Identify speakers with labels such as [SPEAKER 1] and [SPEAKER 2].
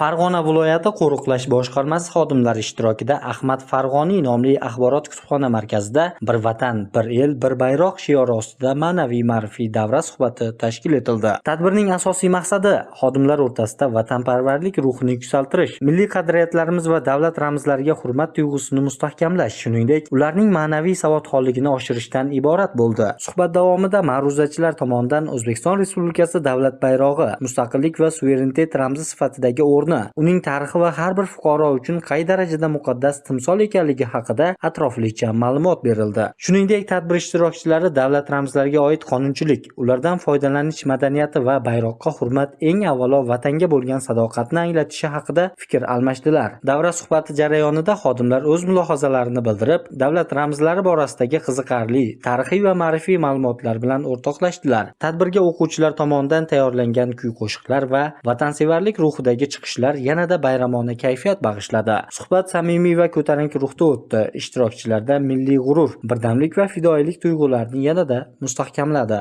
[SPEAKER 1] Farg'ona viloyati qo'riqlash boshqarmasi xodimlari ishtirokida Ahmad Farg'oniy nomli axborot kutubxona markazida "Bir vatan, bir el, bir bayroq" shiori ostida ma'naviy ma'rifiy davra suhbati tashkil etildi. Tadbirning asosiy maqsadi xodimlar o'rtasida vatanparvarlik ruhini yuksaltirish, milliy qadriyatlarimiz va davlat ramzlariga hurmat tuyg'usini mustahkamlash, shuningdek, ularning ma'naviy savodxonligini oshirishdan iborat bo'ldi. Suhbat davomida ma'ruzachilar tomonidan O'zbekiston Respublikasi davlat bayrog'i, mustaqillik va suverenitet ramzi sifatidagi o'rni, uning tarixi va har bir fuqaro uchun qay darajada muqaddas timsol ekanligi haqida atroflicha ma'lumot berildi. Shuningdek, tadbir ishtirokchilari davlat ramzlariga oid qonunchilik, ulardan foydalanish madaniyati va bayroqqa hurmat eng avvalo vatanga bo'lgan sadoqatni anglatishi haqida fikr almashdilar. Davra suhbati jarayonida xodimlar o'z mulohazalarini bildirib, davlat ramzlari borasidagi qiziqarli tarixiy va ma'rifiy ma'lumotlar bilan o'rtoqlashdilar. Tadbirga o'quvchilar tomonidan tayyorlangan kuy-qo'shiqlar va vatansevarlik ruhidagi chiqishlar yanada bayramona kayfiyat bag'ishladi. Suhbat samimiy va ko'tarinki ruhda o'tdi. Ishtirokchilarda milliy g'urur, birdamlik va fidoyilik tuyg'ularini yanada mustahkamladi.